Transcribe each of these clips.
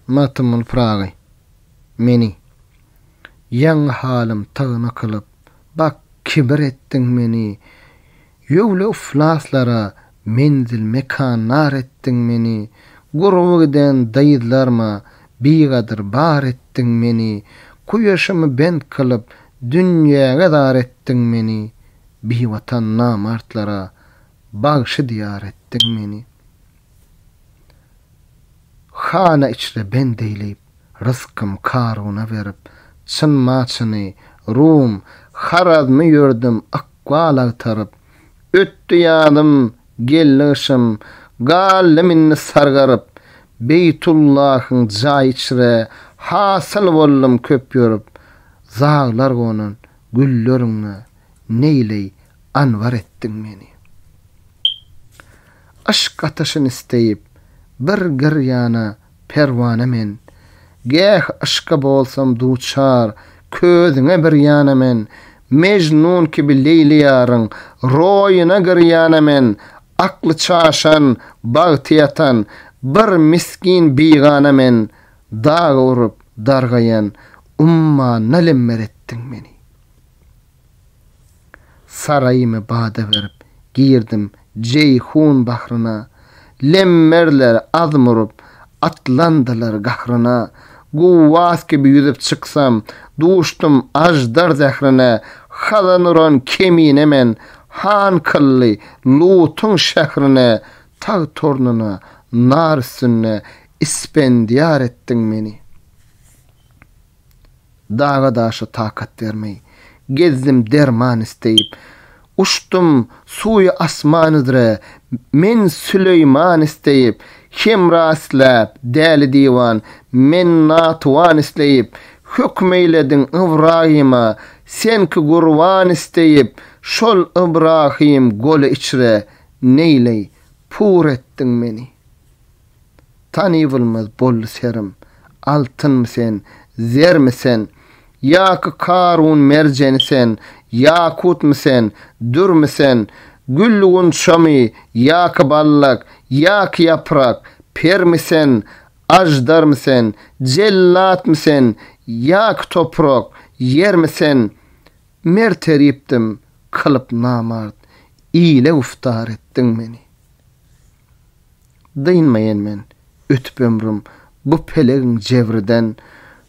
Magtymguly Pyragy, Meni. Ýaňy halym tagna kylyp, Bak, kibir etdiň meni. Ýöwle uflaslara menzil-mekan nar etdiň meni. Gurby giden dyzlarma bigadyr bar etdiň meni. Kuýaşymy bent kylyp, dünýäge zar etdiň meni. Biwatan namartlara bagşy diýar etdiň meni. Hana içre bend eýleýip, Ryzkym Karuna berip, Çyn-Maçyny, Rum, Harazmy ýördüm ykbal agtaryp. Ötdi ýazym, geldi gyşym, galdym indi sargaryp. Beýtullahyň jaýy içre hasyl boldum köp ýörüp. Zaglar gonan gülleriňe neýleý anbar etdiň meni. Yşk ataşyn isteýip, bir girýana perwana men. Gäh yşka bolsam duçar, közüňe bir ýana men. Mejnun kibi Leýli ýaryň, roýuna girýana men. Akly çaşan, bagty ýatan, bir misgin bigana men. Daga urup, dargaýan, ummana lemmer etdiň meni. Saraýymy bada berip, girdim Jeýhun bahryna. Lemmerler azm urup, atlandylar gahryna. Guwwas kibi ýüzüp çyksam, duşdum aždar zährine. Hazan uran kemine men, han kyldy Lutuň şährine. Tagt ornuna, nar üstünde Ispendiýar etdiň meni. Daga-daşa takat bermeý, gezdim derman isteýip. Uçdum suwy asman üzre, men Süleýman isteýip. Hemra isläp, däli-diwan, men natuwan isleýip. Höküm eýlediň Ybraýyma, sen ki gurban isteýip. Şol Ybrahym goly içre, neýleý, pur etdiň meni. Tanybilmez boldy serim, Altynmy sen, zermi sen, Ýa-ki Karun merjeni sen, Ýakutmy sen, dürmi sen, Gül-gunçamy, ýa-ki ballak, Ýa-ki ýaprak, permi sen, Aždarmy sen, jellatmy sen, Ýa-ki toprak, ýermi sen, Mert eripdim, kylyp namart, Ile güftar etdiň meni. Dynmaýan men, ötüp ömrüm bu pelegiň jebriden,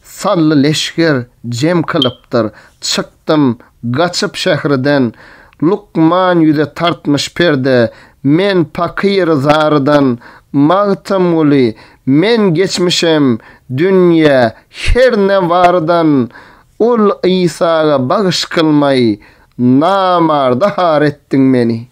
Saldy leşger jem kylypdyr, çykdym gaçyp şähriden, Lukman ýüze tartmyş perde, men pakyr zarydan, Magtymguly, men geçmişem dünýä her ne barydan, Ol Isaga bagyş kylmaý, namarda har etdiň meni.